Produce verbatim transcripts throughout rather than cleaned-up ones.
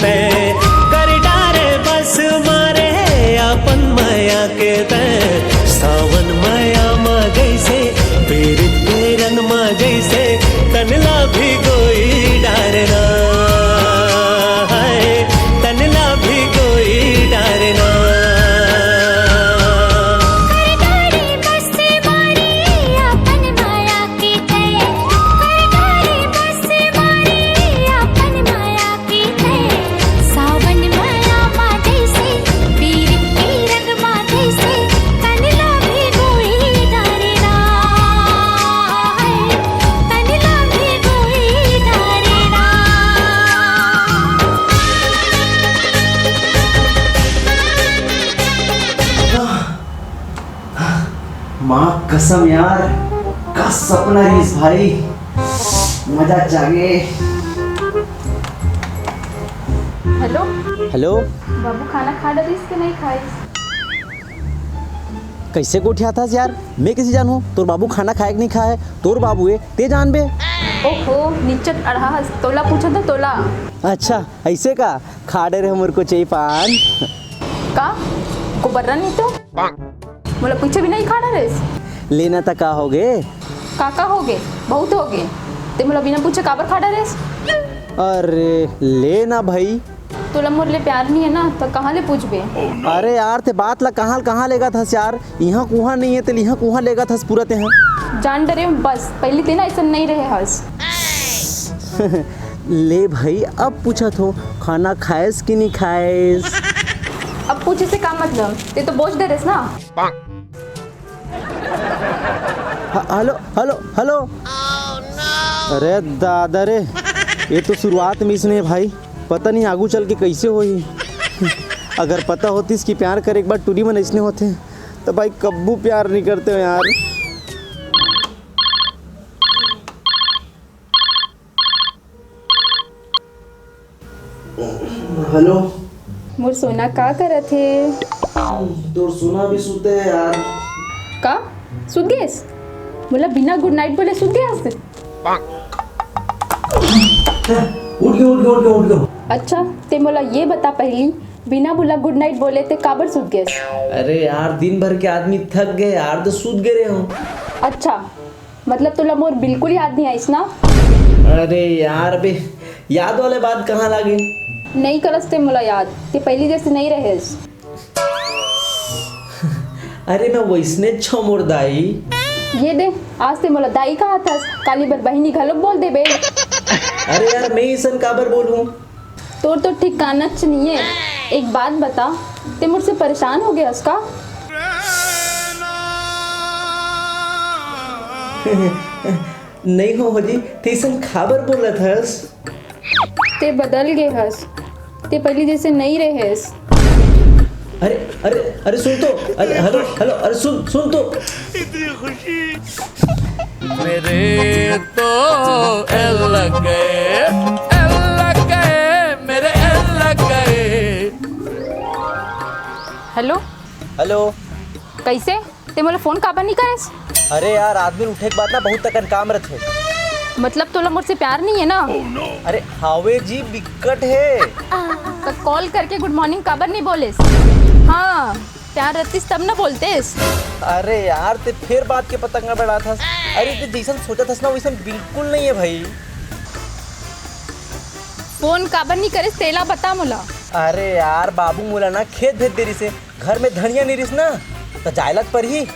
तैं कर डारे बस मारे अपन मया के तैं। सावन मया मा जैसे पीरित के रंग मा जैसे तनला भिगोई डारना है, तनला भिगोई डारना। माँ कसम यार, का सपना रहिस भाई, मजा जागे। हेलो। हेलो। बाबू खाना खा डरिस के नहीं खाइस? कैसे गोठियाथस यार, मैं कैसे जानूँ तोर बाबू खाना खाए कि नहीं खाए? तोर बाबू ए, ते जानबे। ओहो, निच्चट अड़हा हस, तोला पूछत हँव तोला। अच्छा, ऐसे का? खा डरे हमर को चाय पान। का? गोबर्रा नहीं तो? मोला पूछे बिना ही खा डरेस? लेना त का होगे? का का होगे? बहुत होगे। ते मोला बिना पूछे काबर खा डरेस? अरे, लेना भाई। तोला मोर ले प्यार नहीं है ना, त कहाँ ले पूछबे? अरे यार, ते बात ला कहाँ, कहाँ लेगत हस यार? इहाँ कुहाँ नहीं है, ते इहाँ कुहाँ लेगत हस पूरा तेहा। जान डरे हँव बस, पहली ते ना ऐसा नहीं रहे हस। ले भाई, अब पूछत हँव, खाना खाएस कि नहीं खाएस? अब पूछे से का मतलब? ते तो बोझ डरेस ना। ह-, हेलो, हेलो, हेलो। अरे दादा रे, ये तो शुरुआत में इसने भाई, पता नहीं आगू चल के कैसे होही। अगर पता होतिस कि प्यार करे के बाद टूरी मन अइसने होथे, तो भाई कब्बू प्यार नहीं करते हो यार। हेलो। मोर सोना का करत हे? तोर सोना भी सुते हे यार। का? सुत गेस? मोला बिना गुड नाइट बोले सुत गेस? उठ गयो, उठ गयो, उठ गयो, उठ गयो। अच्छा, ते मोला ये बता पहली, बिना बोला गुड नाइट बोले ते काबर सुत गेस? अरे यार, दिन भर के आदमी थक गए यार, तो सुत गए रहे हो। अच्छा, मतलब तोला मोर बिल्कुल याद नहीं आइस ना? अरे यार बे, याद वाले बात कहाँ लागे? नहीं करस ते मोला याद, ते पहली जैसे नहीं रहेस। अरे मैं वैसने छो मोर दाई। ये दे, आज ते मोला दाई कहा थस, काली बर बहिनी घलोक बोल देबे। अरे यार, मैं ऐसन काबर बोलूं? तोर तो ठिकानाच नहीं है। एक बात बता, ते मोर से परेशान हो गया हस का? नहीं हो जी, तैसन काबर बोलत हस? ते बदल गे हस, ते पहली जैसे नहीं रहेस। अरे, अरे, अरे सुन तो, अरे हेलो, हेलो, अरे सुन, सुन तो। इतनी खुशी। मेरे तो एल लग गए, एल लग गए, मेरे एल लग गए। हेलो। हेलो। कैसे? ते मोला फोन काबर नहीं करेस? अरे यार, आदमी उठे के बाद ना बहुत अकन काम रथे। मतलब तोला मोर से प्यार नहीं है ना? अरे हावे जी, बिकट है। तो कॉल करके गुड मॉर्निंग काबर नहीं बोलेस? हाँ, प्यार रहतीस तब ना बोलतेस। अरे यार, ते फिर बात के पतंगा बढ़ात हस। अरे ते जैसन सोचत हस ना, वैसन बिल्कुल नहीं है भाई। फोन काबर नहीं करेस, तेला बता मोला। अरे यार, बाबू मोला ना खेत भेज दे रिसे, घर में धनिया नहीं रिस ना, त जायला त परही।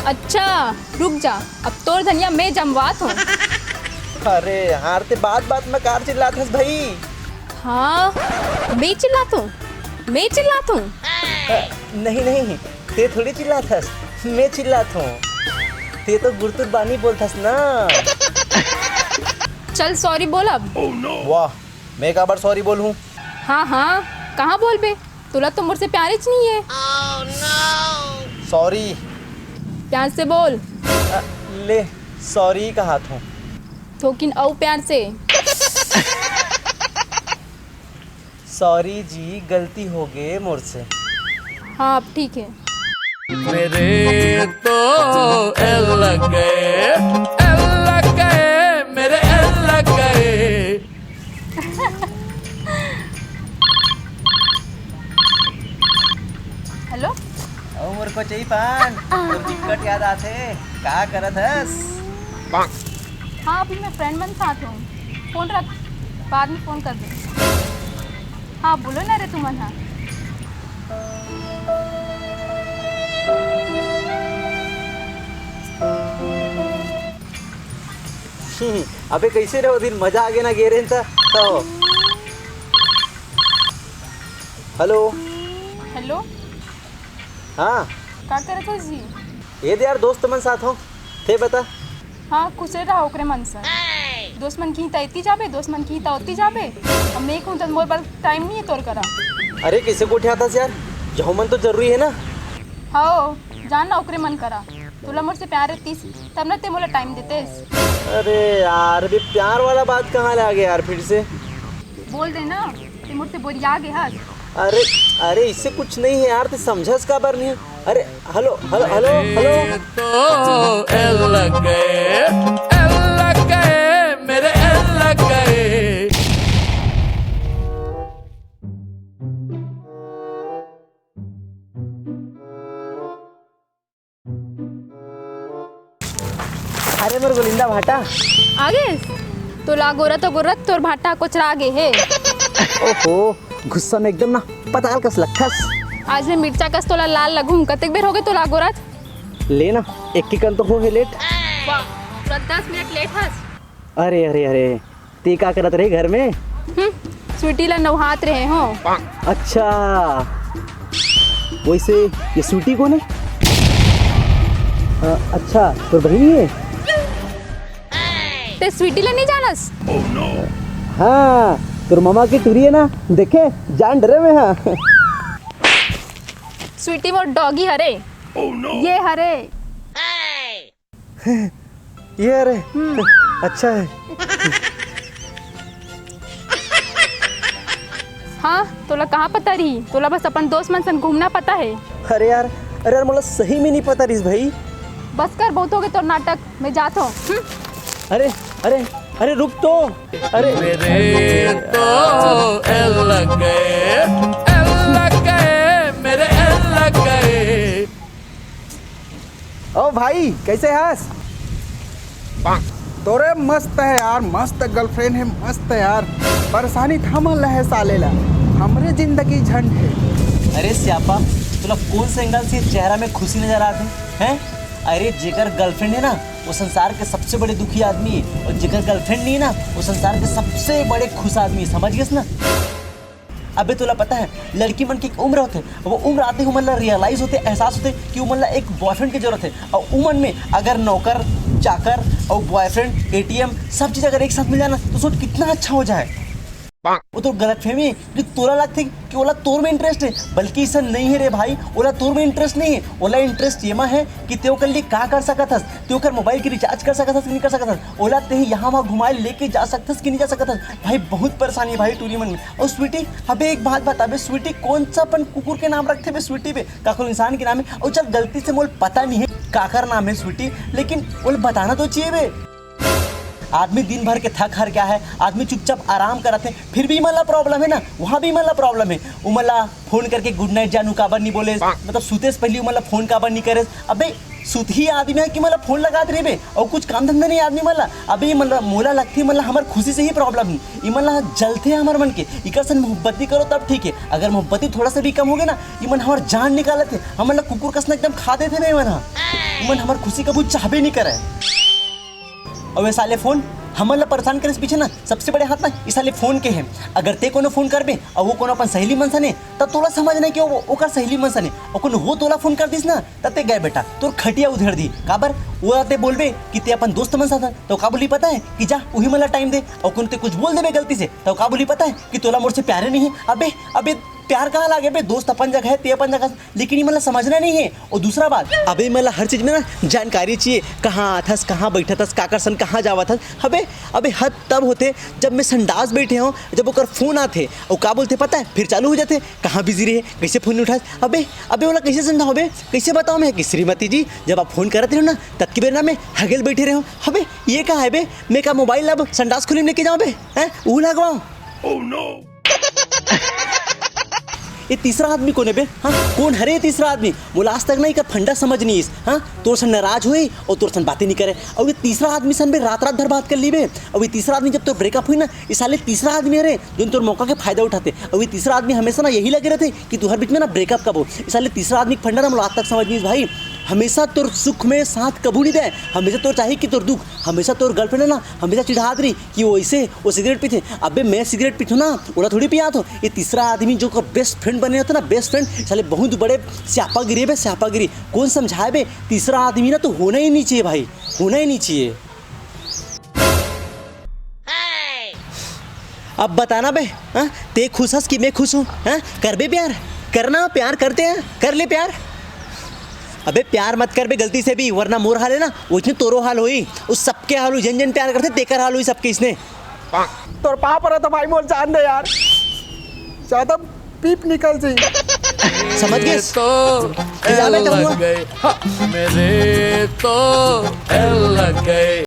अच्छा, रुक जा, अब तोर धनिया मैं जमवात हूँ। अरे यार, ते बात बात में कार चिल्लात हस भाई। हाँ, मैं चिल्लात हूँ, मैं चिल्लात हूँ। अ, नहीं नहीं, ते थोड़ी चिल्लात हस, मैं चिल्लात हूँ। ते तो गुरतुर बानी बोलत हस ना। चल सॉरी बोल अब। वाह, मैं काबर सॉरी बोलूँ? हाँ हाँ, कहाँ बोलबे? तोला तो मोर से प्यार हीच नहीं है। सॉरी। प्यार से बोल। अ, ले, सॉरी कहात हूँ। थोकिन अउ प्यार से। सॉरी जी, गलती होगे मोर से। हाँ, अब ठीक है। मेरे तो एल लग गए, एल लग गए, मेरे एल लग गए। स्टीफन, तोर बिकट याद आथे। का करत हस? हाँ, अभी मैं फ्रेंड मन साथ हूँ। फोन रख, बाद में फोन कर दे। हाँ, बोलो ना रे तुमन हा। अबे, कैसे रहे वो दिन? मजा आ गया ना, गे रहे त? तो हेलो। हेलो। हाँ। का करत हो जी? ये दे यार, दोस्त मन साथ हो। ते बता। हाँ, खुश रहा ओकरे मन से। दोस्त मन की त इतनी जाबे, दोस्त मन की त उतनी जाबे। अब मैं कहूँ त मोर पास टाइम नहीं है तोर करा। अरे, किसे को उठाता यार? जहो मन तो जरूरी है ना। हाँ, जान ना ओकरे मन करा। तोला मोर से प्यार रहतीस, तब ना ते मोला टाइम देतेस। अरे यार, अभी प्यार वाला बात कहाँ ले आ गया यार फिर से? बोल दे ना, ते मोर से बोरिया गे हस। अरे, अरे, इससे कुछ नहीं है यार, ते समझस काबर नहीं? अरे, हेलो, हेलो, हेलो, हेलो। तो एल लग गए, एल लग गए, मेरे एल लग गए। अरे मोर गोलिंदा भाटा। आगे? तोला गोरत गोरत तोर भाटा कोचरा गे हे। ओहो, गुस्सा में एकदम ना पताल कस लगथस। आज मैं मिर्चा कस तोला लाल लगूं। कतेक बेर होगे तोला गोरत? ले ना, एक के कन तो हो हे लेट। वाह, पूरा दस मिनट लेट हस। अरे, अरे, अरे, ते का करत रहे घर में? हम्म, स्वीटी ला नवहात रहे हो। अच्छा, वैसे ये स्वीटी कौन है? अ, अच्छा, तोर बहिनी है? ते स्वीटी ला नहीं जानस? हाँ, तोर मामा की टुरी है ना, देखे, जान डरे में, हाँ। स्वीटी मोर डॉगी हरे। ये हरे। ये अरे, हम्म। अच्छा है। हाँ, तोला कहाँ पता रही? तोला बस अपन दोस्त मन संग घूमना पता है। अरे यार, अरे यार, मोला सही में नहीं पता रहीस भाई। बस कर, बहुत होगे तोर नाटक, मैं जात हूँ। हम्म। अरे, अरे, अरे रुक तो। अरे मेरे तो एल लग गए, एल लग गए, मेरे एल लग गए। ओ भाई, कैसे हस? तोरे मस्त है यार, मस्त गर्लफ्रेंड है, मस्त है यार। परेशानी त हमन ला है साले ला, हमरे जिंदगी झंड है। अरे स्यापा, तोला कौन से एंगल से चेहरा में खुशी नजर आत है, हैं? अरे जेकर गर्लफ्रेंड है ना, वो संसार के सबसे बड़े दुखी आदमी है, और जेकर गर्लफ्रेंड नहीं है ना, वो संसार के सबसे बड़े खुश आदमी है, समझ गेस ना? अबे तोला पता है, लड़की मन की एक उम्र होते, वो उम्र आते ही उमन ला रियलाइज होते, एहसास होते कि उमन ला एक बॉयफ्रेंड की जरूरत है। और उमन में अगर नौकर, चाकर और बॉयफ्रेंड, एटीएम, सब चीज अगर एक साथ मिल जाए ना, तो सोच कितना अच्छा हो जाए। वो तो गलतफहमी है कि तोला लगथे कि ओला तोर में इंटरेस्ट है, बल्कि ऐसा नहीं है रे भाई, ओला तोर में इंटरेस्ट नहीं है। ओला इंटरेस्ट ये मा है कि ते ओकर लिए का कर सकत हस, ते ओकर मोबाइल की रिचार्ज कर सकत हस कि नहीं कर सकत हस, ओला ते यहाँ वहाँ घुमाए लेके जा सकत हस कि नहीं जा सकत हस। भाई बहुत परेशानी है भाई टूरी मन में। और स्वीटी, अबे एक बात बता बे स्वीटी, कौन सा अपन कुकुर के नाम रखते बे स्वीटी बे? का कोनो इंसान के नाम है? और चल गलती से मोल पता नहीं है काकर नाम है स्वीटी, लेकिन ओला बताना तो चाहिए बे। आदमी दिन भर के थक हार के आए हे, आदमी चुपचाप आराम करत हे, फिर भी इमन ला प्रॉब्लम हे ना, वहाँ भी इमन ला प्रॉब्लम हे। उमन ला फोन करके गुड नाइट जानू काबर नहीं बोले, मतलब सुते से पहले उमन ला फोन काबर नहीं करे। अबे सुतही आदमी हे कि इमन ला फोन लगात रहिबे, और कुछ काम धंधा नहीं आदमी मन ला। अबे इमन ला, मोला लगथे इमन ला हमर खुशी से ही प्रॉब्लम हे, इमन ला जलथे हमर मन के। इकर से मोहब्बती करो तब ठीक हे, अगर मोहब्बती थोड़ा सा भी कम होगे ना, इमन हमर जान निकालत हे, हमन ला कुकुर कस ना एकदम खा देथे बे इमन हा। इमन हमर खुशी कभू चाहबे नहीं करे। अउ ये साले फोन हमन ला परेशान करे से पीछे ना सबसे बड़े हाथ ना ये साले फोन के हे। अगर ते कोनो फोन करबे अउ वो कोनो अपन सहेली मन सने, त तोला समझ नहीं कि वो ओकर सहेली मन सने, अउ कोनो वो तोला फोन कर दिस ना, त ते गए बेटा, तोर खटिया उधेड़ दी। काबर? वो ते बोलबे कि ते अपन दोस्त मन साथ हे, त का बोली पता हे कि जा उही मन ला टाइम दे, अउ कोनो ते कुछ बोल देबे गलती से, त का बोली पता हे कि तोला मोर से प्यारे नहीं हे। अबे, अबे प्यार कहाँ लागे बे? दोस्त अपन जगह हे, ते अपन जगह हे, लेकिन ये मन ला समझना नहीं हे। और दूसरा बात, अबे ये मन ला हर चीज में ना जानकारी चाहिए, कहाँ आथस, कहाँ बैठत हस, काकर सन कहाँ जावत हस। अबे, अबे हद तब होथे जब मैं संडास बैठे हूँ, जब ओकर फोन आथे, और का बोलथे पता हे, फिर चालू हो जाथे, कहाँ बिजी रहे, कैसे फोन नहीं उठास। अबे, अबे ओला कैसे समझाऊँ बे, कैसे बताऊँ मैं कि श्रीमती जी, जब आप फोन करत रहे हो ना, तब की बेर ना मैं हगेल बैठे रहे हूँ। अबे ये कहाँ है बे? मैं का मोबाइल अब संडास खोली में लेके जाऊँ बे? हैं? ऊ लगवाऊँ? ये तीसरा आदमी कोन हे बे? हाँ, कोन हरे ये तीसरा आदमी? मोला आज तक ना एकर फंडा समझ नहीं इस। हाँ, तोर सन नाराज होई अउ तोर सन बातें नहीं करे। अउ ये तीसरा आदमी सन बे रात रात भर बात कर ली बे। अउ ये तीसरा आदमी जब तोर ब्रेकअप हुई ना, ये साले तीसरा आदमी हरे जोन तोर मौका के फायदा उठाथे। अउ ये तीसरा आदमी हमेशा ना यही लगे रहथे कि तुंहर बीच में ना ब्रेकअप कब हो। ये साले तीसरा आदमी के फंडा ना मोला आज तक समझ नहीं इस भाई। हमेशा तोर सुख में साथ कभू नहीं दे, हमेशा तोर चाही कि तोर दुख। हमेशा तोर गर्लफ्रेंड हे ना, हमेशा चिढ़ात रही कि वो ऐसे, वो सिगरेट पीथे। अबे मैं सिगरेट पीथूं ना, ओला थोड़ी पियात हो। ये तीसरा आदमी जो ओकर बेस्ट फ्रेंड बने रहथे ना, बेस्ट फ्रेंड, साले बहुत बड़े स्यापागिरी हे बे, स्यापागिरी। कोन समझाए बे? तीसरा आदमी ना तो होना ही नहीं चाहिए भाई, होना ही नहीं चाहिए। अब बताना बे, हाँ? ते खुश हस कि मैं खुश हूँ, हाँ? करबे प्यार? करना, प्यार करते हैं, कर ले प्यार। अबे प्यार मत कर बे गलती से भी, वरना मोर हाल हे ना, वइसने तोरो हाल होई। उस सबके हाल होई, जन जन प्यार करथे, तेकर हाल होई सबके इसने। तोर पाँव परत हंव भाई, मोर जान दे यार, ज्यादा पीप निकल जी। समझ गेस? तो जाबे एल कहूँगा। लग गए, हाँ, मेरे तो एल लग गए।